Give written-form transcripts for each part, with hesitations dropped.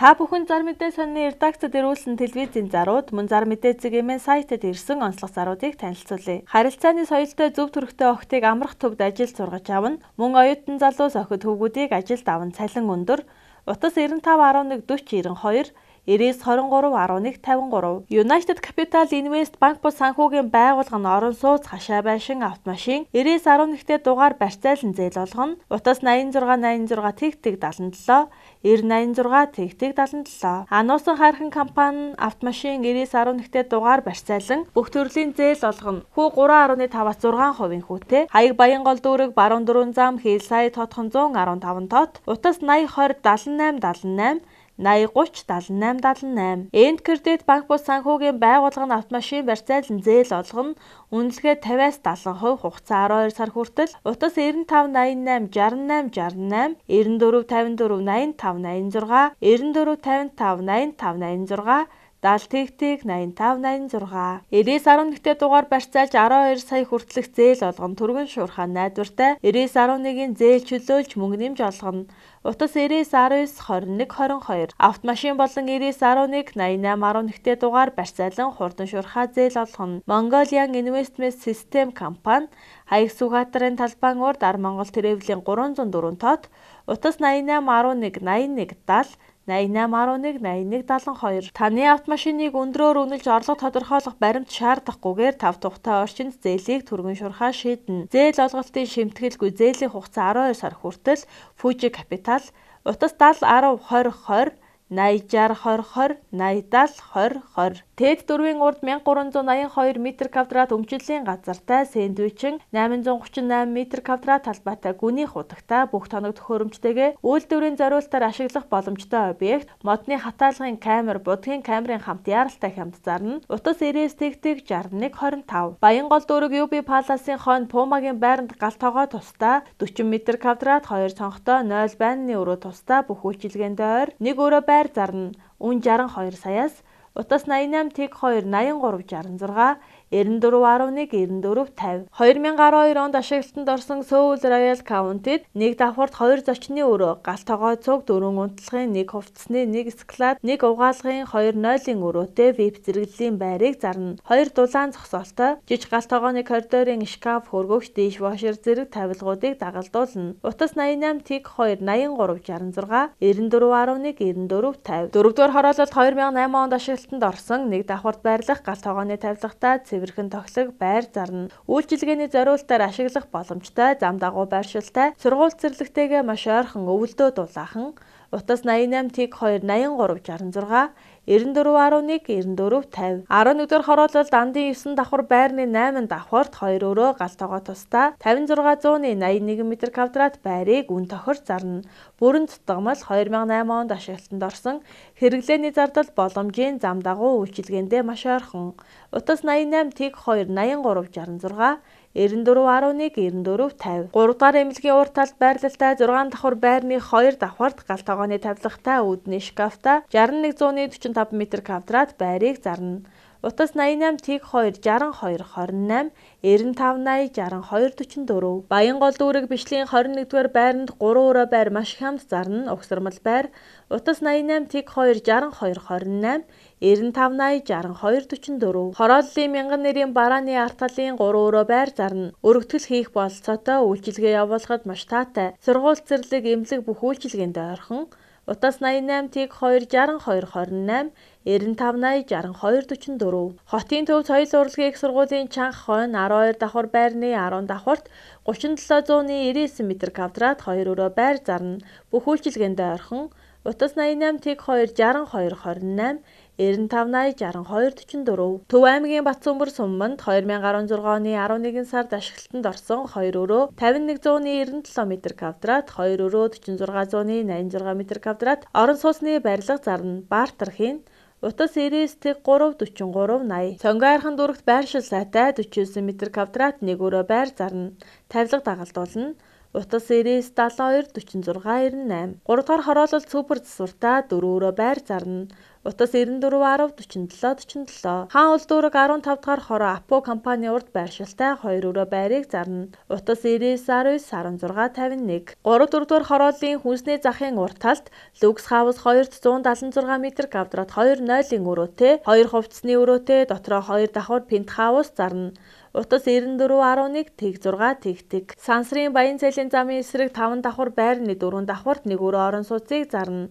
Та бүхэн зар мэдээ сонины редакцид ирүүлсэн телевизийн зарууд мөн зар мэдээ цэгийн сайтад ирсэн онцлог заруудыг танилцуулъя. Харилцааны соёлтой зөв төрхтэй охтыг амрах төвд ажил сургаж авна. Мөн оюутан залуус охид хүүгүүдийг ажилд авна. Цалин өндөр. Утас 95 11 40 92 99 23 11 53. United Capital Invest банк бус санхүүгийн байгууллага нь орон сууц, хашаа байшин, автомашин 99 11-т дугаар барьцаалан зээл олгоно. Утас 86 86 тэг тэг 77 90 86 тэг тэг 77. Ануусан хайрхан компани автомашин 99 11-т дугаар барьцаалан бүх төрлийн зээл олгоно. Хүү 3.5-аас 6% хүүтэй. Хаяг Баянгол дүүрэг Баруун дөрвөн зам Хилсай тоотхон 115 тот. Утас 80 20 78 78 80 30 78 78. Энд кредит банк бус санхүүгийн байгууллага нь автомашин барьцаалан зээл олгоно. Үнэлгээ 50-аас 70%, хугацаа 12 сар хүртэл. Утас 95 88 68 68 94 54 85 86 94 55 85 86 70 тэг тэг 85 86. 99 11-т дугаар барьцаалж 12 сая хүртэлх зээл олгоно. Түргэн шуурхай найдвартай 99 11-ийн зээл чөлөөлж мөнгө нэмж олгоно. Утас 99 19 21 22. Автомашин болон 99 11 88 11-т дугаар барьцаалан хурдан шуурхай зээл олгоно. Mongolian Investment System компани Хаяг Сүхбаатарын талбайн урд Ар Монгол Тревелийн 304 тот. Утас 88 11 81 70 88 11 81 72. Таны автомашиныг өндрөөр үнэлж орлого тодорхойлох баримт шаардахгүйгээр 5 тухтай орчинд зээлийг түргэн шуурхай шийднэ. Зээл олголтын шимтгэлгүй зээлийн хугацаа 12 сар хүртэл. Fuji Capital утас 70 10 20 20 80 60 20 20 80 70 20 20. Тэд дөрвийн урд 1382 м квадрат өмчлөлийн газартай сэндвичин 838 м квадрат талбайтай гүний худагтай бүх тоног төхөөрөмжтэйгээ үйлдвэрийн зориултаар ашиглах боломжтой объект модны хатаалгын камер, будгийн камерын хамт яаралтай хямд зарна. Утас 99 тэг тэг 61 25. Баянгол дүүрэг UB Palace-ын хойно Пумагийн байранд гал тогоо тусдаа 40 м квадрат 2 цонхтой 0 байнны өрөө тусдаа бүх үйлчилгээндээ ойр 1 өрөө байр зарна. Үн 62 саяас. Утас 88 тэг 2 83 66 94 11 94 50. 2012 онд ашиглалтанд орсон Seoul Royal County-д нэг давхарт 2 зочны өрөө, гал тогоо цуг 4 унтлагын 1 хувцсны 1 склад, 1 угаалгын 2 нойлын өрөөтэй VIP зэрэглэлийн байрыг зарна. 2 дулаан зогсоолтой, жиж гал тогооны коридорын шкаф, хөргөгч, дишвошер зэрэг тавилгуудыг дагалдуулна. Утас 88 тэг 2 83 66 94 11 94 50. Дөрөвдүгээр хороололд 2008 онд ашиглалтанд орсон нэг давхарт байрлах гал тогооны тавилгатай цэвэрхэн тохилог байр зарна. Үйлчилгээний зориултаар ашиглах боломжтой, зам дагуу байршилтай, сургууль цэцэрлэгтэйгээ маш ойрхон өвөлдөө дулаахан. Утас 88 тэг 2 83 66 94 11 94 50. 11-р хороололд Андын 9 давхар байрны 8 давхарт 2 өрөө гал тогоо тусдаа 56 81 м квадрат байрыг үн тохирч зарна. Бүрэн дутгамал 2008 онд ашиглалтанд орсон хэрэглээний зардал боломжийн зам дагуу үйлчилгээндээ маш ойрхон. Утас 88 тэг 2 83 66 94 11 94 50. 3 дугаар эмнэлгийн урд талд байрлалтай 6 давхар байрны 2 давхарт гал тогооны тавилгатай үүдний шкафтай 61 45 м квадрат байрыг зарна. Утас 88 тэг 2 62 28 95 80 62 44. Баянгол дүүрэг Бишлийн 21-р байранд 3 өрөө байр маш хямд зарна. Угсармал байр. Утас 88 тэг 2 62 28 95 80 62 44. Хорооллын мянган нэрийн барааны ард талын 3 өрөө байр зарна. Өргөтгөл хийх бололцоотой үйлчилгээ явуулахад маш таатай. Сургууль цэцэрлэг эмнэлэг бүх үйлчилгээнд ойрхон. Утас 88 тэг 2 62 28 95 80 62 44. Хотын төв соёл урлагийн их сургуулийн чанга хойно 12 давхар байрны 10 давхарт 37 99 м квадрат 2 өрөө байр зарна. Бүх үйлчилгээнд ойрхон. Утас 88 тэг 2 62 28 95 80 62 44. Төв аймгийн Батсүмбэр суманд 2016 оны 11 сард ашиглалтанд орсон 2 өрөө 5197 м квадрат 2 өрөө 4686 м квадрат орон сууцны барилга зарна. Бартер хийн. Утас 99 тэг 3 43 80. Сонгойрхон дүүрэгт байршил сайтай 49 м квадрат 1 өрөө байр зарна. Тавилга дагалдуулна. Утас 99 72 46 98. 3 дугаар хороолол супер засвартай 4 өрөө байр зарна. Утас 94 10 47 47. Хаан уул дүүрэг 15 дугаар хороо Апо компани урд байршилтай 2 өрөө байрыг зарна. Утас 99 19 16 51. 3 4 дугаар хорооллын хүнсний захын урд талд Lux House 2-т 176 м квадрат 2.0-ын өрөөтэй 2 хувцсны өрөөтэй дотроо 2 давхар пентхаус зарна. Утас 94.11 тэг 6 тэг тэг. Сансрын Баян цайлын замын эсрэг 5 давхар байрны 4 давхарт 1 өрөө орон сууцыг зарна.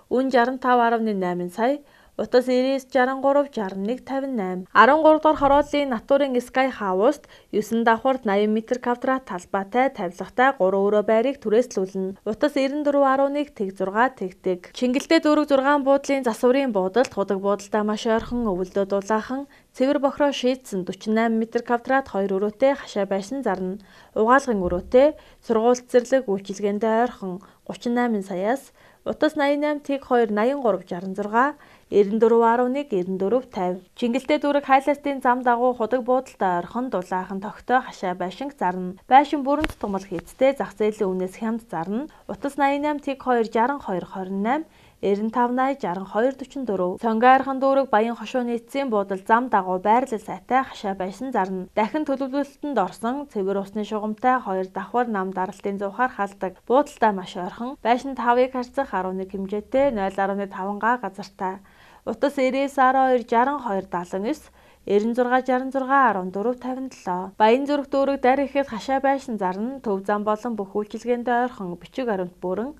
Үн 65.8 сая. Утас 99 63 61 58. 13 дугаар хорооллын Натурын Sky House-т 9 давхарт 80 м квадрат талбайтай тавилгатай 3 өрөө байрыг түрээслүүлнэ. Утас 94.11 тэг 6 тэг тэг. Чингэлтэй дүүрэг 6 буудлын засварын буудалд худаг буудалтай маш ойрхон өвөлдөө дулаахан цэвэр бохроо шийдсэн 48 м квадрат 2 өрөөтэй хашаа байшин зарна. Угаалгын өрөөтэй сургууль цэцэрлэг үйлчилгээндээ ойрхон 38 саяас утас 88 тэг 2 83 66 94.11 94 50. Чингэлтэй дүүрэг хайлаастын зам дагуу худаг буудалтай ойрхон дулаахан тогтой хашаа байшинг зарна. Байшин бүрэн тутгамал хийцтэй зах зээлийн үнээс хямд зарна. Утас 88 тэг 2 62 28 95 80 62 44. Сонгой архан дүүрэг Баян хошууны эцсийн буудал зам дагуу байрлал сайтай хашаа байшин зарна. Дахин төлөвлөлтөнд орсон цэвэр усны шугамтай 2 давхар нам даралтын зуухаар халдаг. Буудалтай маш ойрхон. Байшин 5-ыг харьцах 11 хэмжээтэй 0.5 га газартай. Утас 99 12 62 79 96 66 14 57. Баян зүрх дүүрэг дарь ихэд хашаа байшин зарна. Төв зам болон бүх үйлчилгээндээ ойрхон бичиг баримт бүрэн.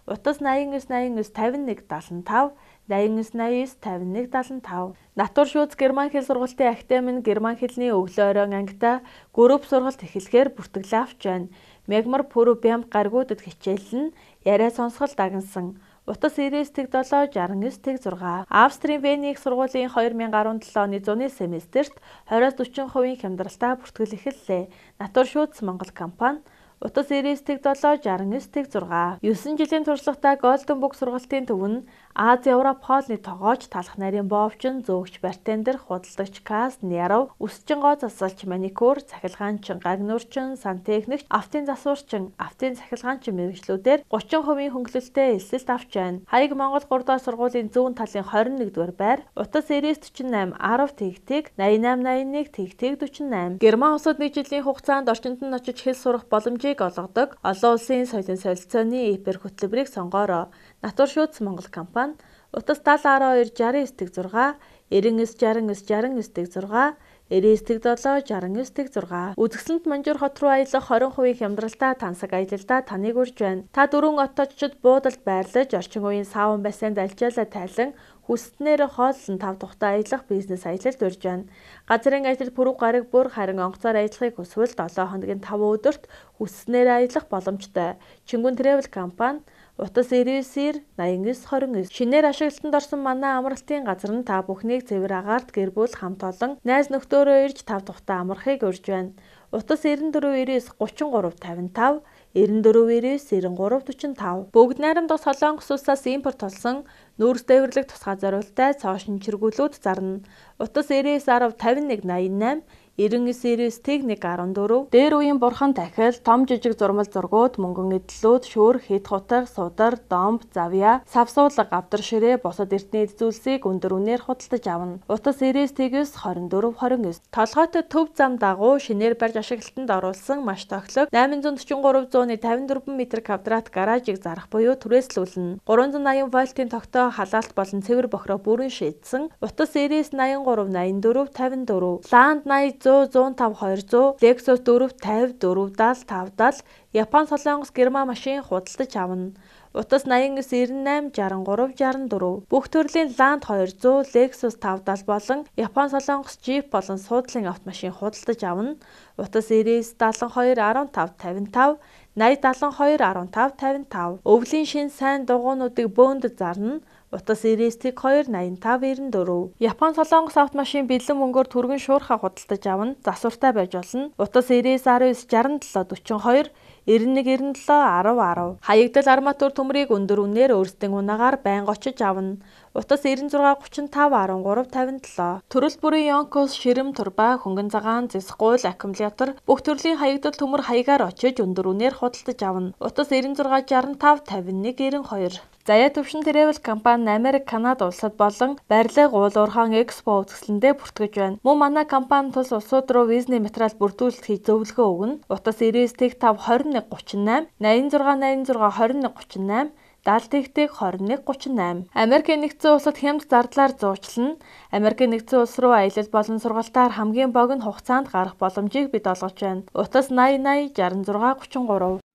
Утас 89 89 51 75 89 89 51 75. Натур шүүц герман хэл сургалтын академи нь герман хэлний өглөө оройн ангитай групп сургалт эхлэхээр бүртгэлээ авч байна. Мягмар пүрв бямб гаргуудад хичээллэн яриа сонсгол дагнсан. Утас 99 тэг 7 69 тэг 6. Австрийн Вений их сургуулийн 2017 оны зуны семестрт 20-40% хямдралтай бүртгэл эхэллээ. Натур шүүц Монгол компани. Утас 99 тэг 7 69 тэг 6. 9 жилийн туршлагатай Golden Book сургалтын төв нь Аз Европ хоолны тогооч, талах нарийн боовчин, зөөгч бартендер, худалдагч кас, нярав, өсчин гоо засалч, маникюр, цахилгаанчин, гагнуурчин, сантехникч, автын засварчин, автын цахилгаанчин мэргэжлүүдээр 30% хөнгөлөлттэй элсэлт авч байна. Хаяг Монгол 3 дугаар сургуулийн зүүн талын 21 дугаар байр. Утас 99 48 10 тэг тэг 88 81 тэг тэг 48. Герман улсад нэг жилийн хугацаанд орчинд нь очиж хэл сурах боломжийг олгодог. Олон улсын соёлын солилцооны ипер хөтөлбөрийг сонгоорой. Натур шүүц Монгол компани. Утас 70 12 69 тэг 6 99 69 69 тэг 6 99 тэг 7 69 тэг 6. Үзэсгэлэнт Манжуур хот руу аялах 20% хямдралтай тансаг аялалдаа таныг урьж байна. Та дөрвөн отоочд буудалд байрлаж орчин үеийн сааван бассейнд альжаалаа тайлан хүсснээр хооллон тав тухтай аялах бизнес аялалд урьж байна. Газрын ажил пүрэв гараг бүр харин онгоцоор ажиллахыг хүсвэл 7 хоногийн 5 өдөрт хүсснээр аялах боломжтой. Чингүн Travel компани. Утас 99 89 29. Шинээр ашиглалтанд орсон манай амралтын газар нь та бүхнийг цэвэр агаарт гэр бүл хамт олон найз нөхдөөрөө ирж тав тухтай амрахыг урьж байна. Утас 94 99 33 55 94 99 93 45. Бүгд найрамдах Солонгос улсаас импорт болсон нүүрс дээвэрлэх тусгай зориулттай цоошин чиргүүлүүд зарна. Утас 99 10 51 88 99 99 тэг 1 14. Дээр үеийн бурхан тахил, том жижиг зурмал зургууд, мөнгөн эдлүүд, шүүр, хэд хутга, судар, домб, завья, савсуулга, авдар ширээ, бусад эрдний эд зүйлсийг өндөр үнээр худалдаж авна. Утас 99 9 24 29. Толгойтой төв зам дагуу шинээр барьж ашиглалтанд оруулсан маш тохилог 843 54 м квадрат гаражийг зарах буюу түрээслүүлнэ. 380 вольтын тогтоо халаалт болон цэвэр бохроо бүрэн шийдсэн. Утас 99 83 84 54. Ланд 80 100 105 200, Lexus 4 50 4 70 5 70, Япон, Солонгос, Герман машин худалдаж авна. Утас 89 98 63 64. Бүх төрлийн Land 200, Lexus 570 болон Япон, Солонгос Jeep болон суудлын автомашин худалдаж авна. Утас 99 72 15 55 80 72 15 55. Өвлийн шин сайн дугуйнуудыг бөөнд зарна. Утас 99 2 85 94. Япон, Солонгос автомашин бэлэн мөнгөөр түргэн шуурхаа худалдаж авна. Засвартай байж болно. Утас 99 19 67 42 91 97 10 10. Хаягдал арматур төмрийг өндөр үнээр өөрсдийн унаагаар байнга очиж авна. Утас 96 35 13 57. Төрөл бүрийн Yonkos, ширэм, турбай, хөнгөн цагаан, зэс гуйл, аккумулятор бүх төрлийн хаягдал төмөр хаягаар очиж өндөр үнээр худалдаж авна. Утас 96 65 51 92. Заяа Төвшин Travel компани Америк, Канада улсад болон барилга, уул уурхайн экспо үзэсгэлэндээ бүртгэж байна. Мөн манай компани тус улсууд руу визний материал бүрдүүлэлт хийж зөвлөгөө өгнө. Утас 99 5 21 38 86 86 21 38 70 21 38. Америкийн нэгдсэн улсад хямд зардлаар зуучлана. Америкийн нэгдсэн улс руу аялал болон сургалтаар хамгийн богино хугацаанд гарах боломжийг бид олгож байна. Утас 80 80 66 33.